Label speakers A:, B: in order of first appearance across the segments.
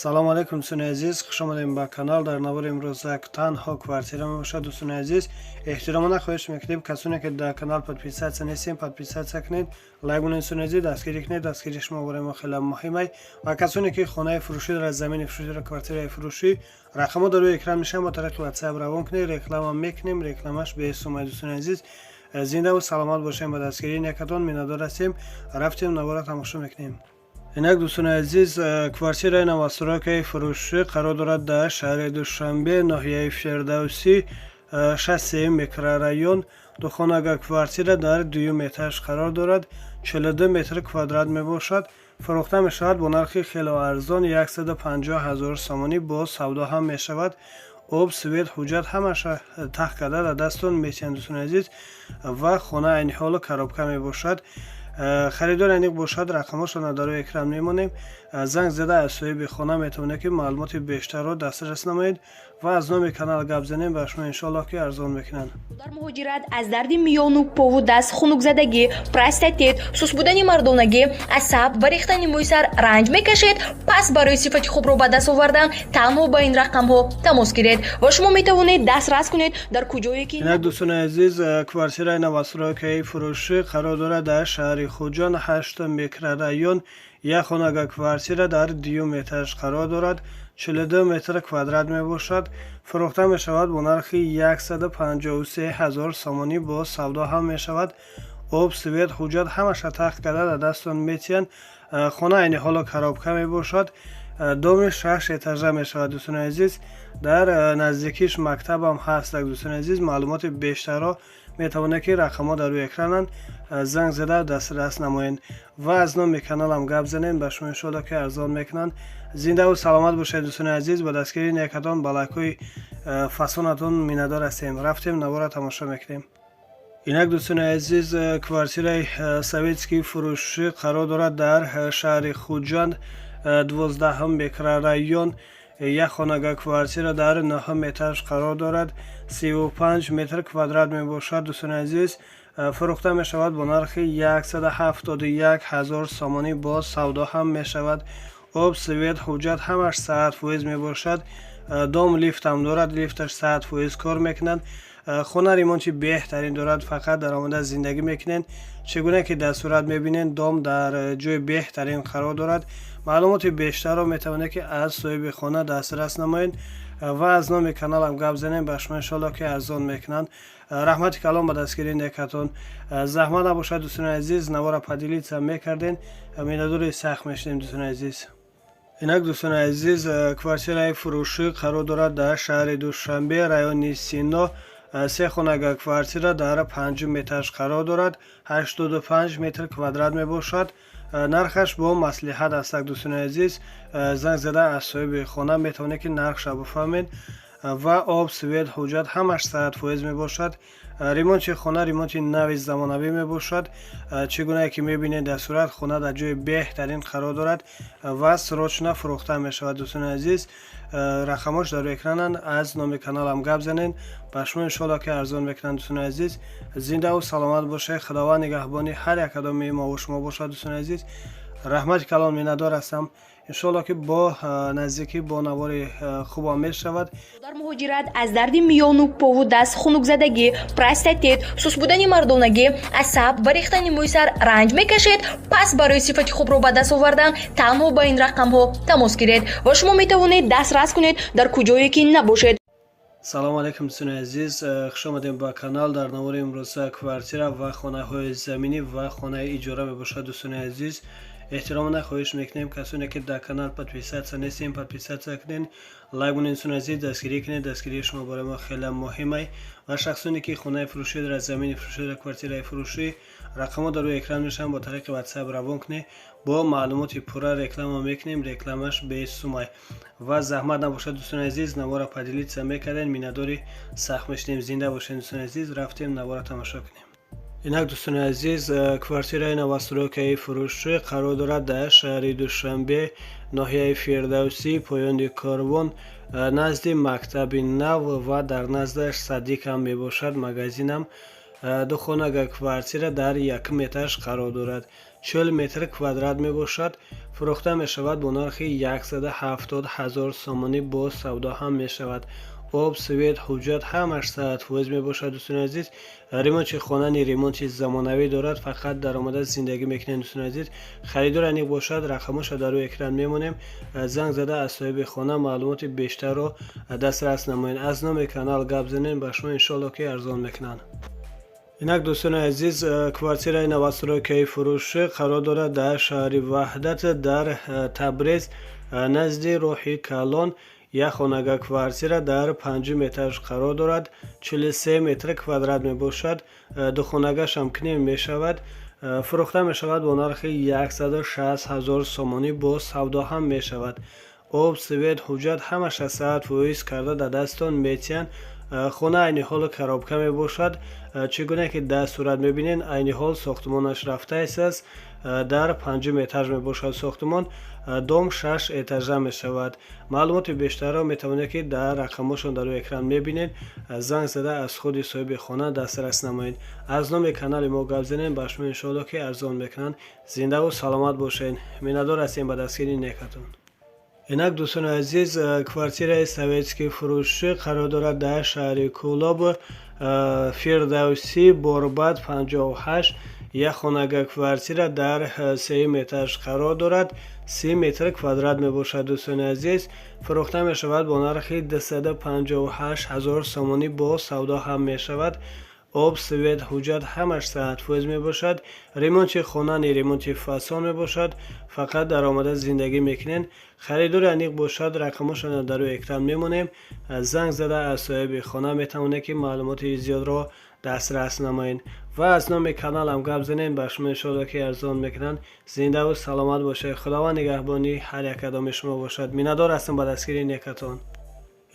A: Салому алейкум, дӯстони азиз, хуш омадем ба канал. Дар навори имрӯз як танҳо квартира мебошад. Дӯстони азиз, эҳтиромона хоҳиш мекунем, касоне ки дар канал подписаться нестем, подписаться кунед, лайк монед. Дӯстони азиз, дастгирӣ кунед, дастгирии шумо барои мо хеле муҳим ай. Ва касоне ки хонаи фурӯшӣ дорад, замини фурӯшӣ дорад, квартираи фурӯшӣ, рақамҳо дар рӯи экран мешаванд, ба тариқи WhatsApp равон кунед, реклама мекунем, рекламаш бесумай. Дӯстони азиз, зиндаву саломат бошем, ба дастгирии некатон миннатдор ҳастем. Рафтем, навора тамошо мекунем. Инак, дӯстони азиз, квартираи новостройкаи фурӯшӣ қарор дорад дар шаҳри Душанбе, ноҳияи Фирдавсӣ, 63 микрорайон. Духонага квартира дар дуюм этаж қарор дорад, 42 метр квадрат мебошад. Фурӯхта мешавад бо нархи хело арзон, 150 ҳазор сомонӣ, бо савдо ҳам мешавад. Об, свет, ҳуҷҷат ҳамаша тах карда дар дастон метиҳанд, дӯстони азиз. Ва хона айни ҳоло коробка мебошад. Харидор аниқ бошад, рақамҳошро дар рӯи экран мемонем, занг зада аз соҳиби хона метавонед, ки маълумоти бештарро дастрас намоед ва аз номи канал гап занем, ба шумо иншоаллоҳ ки арзон мекунанд.
B: Дар муҳоҷират аз дарди миёну пову даст, хунукзадагӣ, простатит, суст будани мардонагӣ, асаб ва рехтани мӯи сар ранҷ мекашед? Пас барои сифати хубро ба даст овардан танҳо ба ин рақамҳо тамос гиред ва шумо метавонед дастрас кунед дар куҷое ки
A: Инак, дӯстони азиз, квартираи новостройкаи фурӯшӣ қарор дорад дар шаҳри Хуҷанд, 8 микрорайон. Як хонага квартира дар дуюм этаж қарор дорад, 42 метр квадрат мебошад. Фурӯхта мешавад бо нархи 153 ҳазор сомонӣ, бо савдо ҳам мешавад. Об, свет, ҳуҷҷат ҳамаша тах карда дар дастон метиҳанд. Хона айни ҳоло коробка мебошад. Доми шаш этажа мешавад, дӯстони азиз. Дар наздикиш мактабам ҳаст. Дӯстони азиз, маълумоти бештарро метавонед, ки рақамҳо дар рӯи экрананд, занг зада дастрас намоед ва аз номи каналам гап занем, ба шумо иншоалло ки арзон мекунанд. Зиндаву саломат бошед, дӯстони азиз, ба дастгирии некатон, ба лайкҳои фасонатон миннатдор ҳастем. Рафтем, навора тамошо мекунем. Инак, дӯстони азиз, квартираи советский фурӯшӣ қарор дорад дар шаҳри Хуҷанд, 12-ҳум микрорайон. Як хонага квартира дар нӯҳум этаж қарор дорад, 35 метр квадрат мебошад. Дӯстони азиз, фурӯхта мешавад бо нархи 171 ҳазор сомонӣ, бо савдо ҳам мешавад. Об, свет, ҳуҷҷат ҳамаш 100% мебошад. Дом лифтам дорад, лифташ 100% кор мекунад. Хона ремонти беҳтарин дорад, фақат дар омода зиндагӣ мекунед. Чӣ гуна ки дар сурат мебинед, дом дар ҷои беҳтарин қарор дорад. Маълумоти бештарро метавонед, ки аз соҳиби хона дастрас намоед ва аз номи каналам гап занем, ба шумо иншоалло ки арзон мекунанд. Раҳмати калом ба дастгирии некатон. Заҳмат набошад, дӯстони азиз, навора поделиться мекарден, миннатдори сахт мешудем, дӯстони азиз. Инак, дӯстони азиз, квартираи фурӯшӣ қарор дорад дар шаҳри Душанбе, райони Сино. Се хонага квартира дар панҷум этаж қарор дорад, 85 метр квадрат мебошад. Нархаш бо маслиҳат аст. Дӯстони азиз, занг зада аз соҳиби хона метавонед, ки нархша бифаҳмед. Ва об, свет, ҳуҷҷат ҳамаш 100% мебошад. Ремонти хона ремонти нави замонавӣ мебошад. Чӣ гунае ки мебинед дар сурат, хона дар ҷои беҳтарин қарор дорад ва срочно фурӯхта мешавад. Дӯстони азиз, рақамҳош дар рӯи экрананд, аз номи каналам гап занед, ба шумо иншоалло ки арзон мекунанд. Дӯстони азиз, зиндаву саломат бошед, Худованд нигаҳбони ҳар як кадоми мову шумо бошад. Дӯстони азиз, раҳмати калон, миннатдор ҳастам. Иншоалло ки бо наздикӣ бо навори хубам мешавад.
B: Дар муҳоҷират аз дарди миёну пову даст, хунукзадагӣ, простатит, суст будани мардонагӣ, асаб ва рехтани мӯи сар ранҷ мекашед? Пас барои сифати хубро ба даст овардан танҳо ба ин рақамҳо тамос гиред ва шумо метавонед дастрас кунед дар куҷое ки набошед.
A: Салому алейкум, дӯстони азиз, хуш омадем ба канал. Дар навори имрӯза квартира ва хонаҳои заминӣ ва хонаи иҷора мебошад. Дӯстони азиз, эҳтиромона хоҳиш мекунем, касоне ки дар канал подписаться нестем, подписаться кунед, лайк монед. Дӯстони азиз, дастгирӣ кунед, дастгирии шумо барои мо хеле муҳимай. Ва шахсоне ки хонаи фурӯшӣ дорад, замини фурӯшӣ дорад, квартираи фурӯшӣ, рақамҳо дар рӯи экран мешаванд, бо тариқи WhatsApp равон кунед, бо маълумоти пурра реклама мекунем, рекламаш бесумай. Ва заҳмат набошад, дӯстони азиз, навора поделиться мекардем, миннатдори сахт мешудем. Зинда бошед, дӯстони азиз. Рафтем, навора тамошо кунем. Инак, дӯстони азиз, квартираи новостройкаи фурӯшӣ қарор дорад дар шаҳри Душанбе, ноҳияи Фирдавсӣ, поёни корвон, назди мактаби нав ва дар наздаш садикам мебошад, магазинам. Ду хонага квартира дар якум этаж қарор дорад. 40 метр квадрат мебошад. Фурӯхта мешавад бо нархи 170 ҳазор сомонӣ, бо савдо ҳам мешавад. Об, свет, ҳуҷҷат ҳамаш 100% мебошад, дӯстони азиз. Ремонти хонани ремонти замонавӣ дорад, фақат даромада зиндагӣ мекунед, дӯстони азиз. Харидор аниқ бошад, рақамоша дар рӯи экран мемонем, занг зада аз соҳиби хона маълумоти бештарро дастрас намоед. Аз номи канал гап занед, ба шумо иншоалло ки арзон мекунанд. Инак, дӯстони азиз, квартираи новостройкаи фурӯшӣ қарор дорад дар шаҳри Ваҳдат, дар Табрез, назди роҳи калон. Як хонага квартира дар панҷум этаж қарор дорад, 43 метр квадрат мебошад. Духонагашам кунем мешавад. Фурӯхта мешавад бо нархи 160 ҳазор сомонӣ, бо савдо ҳам мешавад. Об, свет, ҳуҷҷат ҳамаша 100% карда дар дастон метиҳанд. Хона айни ҳол коробка мебошад. Чӣ гуна ки дар сурат мебинед, айни ҳол сохтмонаш рафтааст, дар панҷум этаж мебошад сохтмон. Дом шаш этажа мешавад. Маълумоти бештарро метавонед ки дар рақамҳошон дар рӯи экран мебинед, занг зада аз худи соҳиби хона дастрас намоед. Аз номи канали мо гап занед, ба шумо иншоалло ки арзон мекунанд. Зиндаву саломат бошед, миннатдор ҳастем ба дастгири некатон. Инак, дӯстони азиз, квартираи советский фурӯшӣ қарор дорад дар шаҳри Кӯлоб, Фирдавсӣ, Борбад 58. Як хонага квартира дар сеюм этаж қарор дорад, 30 метр квадрат мебошад, дӯстони азиз. Фурӯхта мешавад бо нархи 258 ҳазор сомонӣ, бо савдо ҳам мешавад. Об, свет, ҳуҷҷат ҳамаш 100% мебошад. Ремонти хона не ремонти фасон мебошад, фақат даромада зиндагӣ мекунед. Харидори аниқ бошад, рақамҳошонро дар рӯи экран мемонем, занг зада аз соҳиби хона метавонед ки маълумоти зиёдро дастрас намоед ва аз номи каналам гап занед, ба шумо иншоалло ки арзон мекунанд. Зиндаву саломат бошед, Худованд нигаҳбони ҳар як кадоми шумо бошад. Миннатдор ҳастам ба дастгири некатон.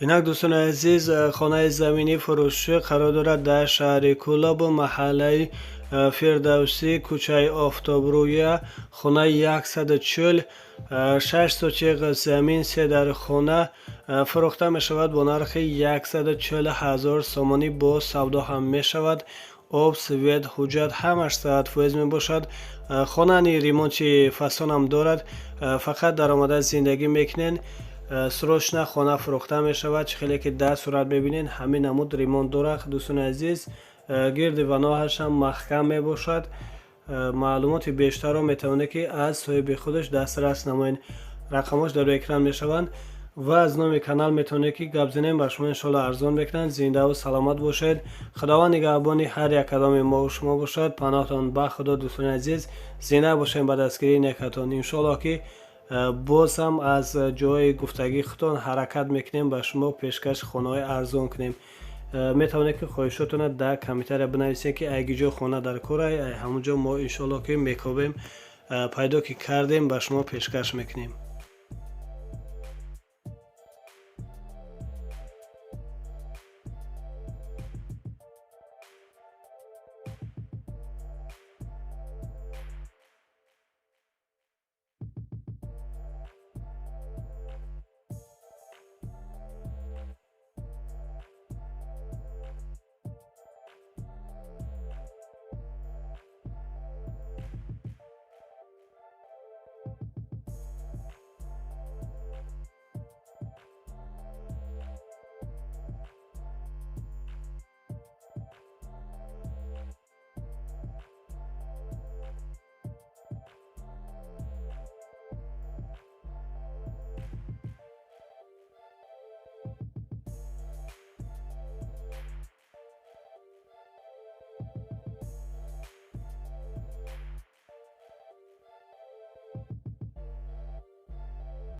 A: Инак, дӯстони азиз, хонаи заминӣ фурӯшӣ қарор дорад дар шаҳри Кӯлобу, маҳаллаи Фирдавсӣ, кӯчаи Офтобрӯя, хонаи 140, 6 сотиқ замин, се дар хона. Фурӯхта мешавад бо нархи 140 ҳазор сомонӣ, бо савдо ҳам мешавад. Об, свет, ҳуҷҷат ҳамаш 100% мебошад. Хонани ремонти фасонам дорад, фақат даромада зиндагӣ мекунед. Срочно хона фурӯхта мешавад. Чӣ хеле ки дар сурат мебинед, ҳамин намуд ремонт дорад, дӯстони азиз. Гирди ваноҳашам маҳкам мебошад. Маълумоти бештарро метавонед ки аз соҳиби худаш дастрас намоед, рақамҳош дар рӯи экран мешаванд ва аз номи канал метавонед ки гап занем, ба шумо иншоалло арзон мекунанд. Зиндаву саломат бошед, Худованд нигаҳбони ҳар як кадоми мову шумо бошад. Паноҳтон ба Худо, дӯстони азиз. Зинда бошем ба дастгирии некатон. Иншоалло ки боз ҳам аз ҷои гуфтагии худтон ҳаракат мекунем, ба шумо пешкаши хонаҳои арзон кунем. Метавонед ки хоҳишотонро дар комментария бинависед ки айги ҷо хона дар корай, ай ҳамон ҷо мо иншоалло ки мекобем, пайдо ки кардем, ба шумо пешкаш мекунем.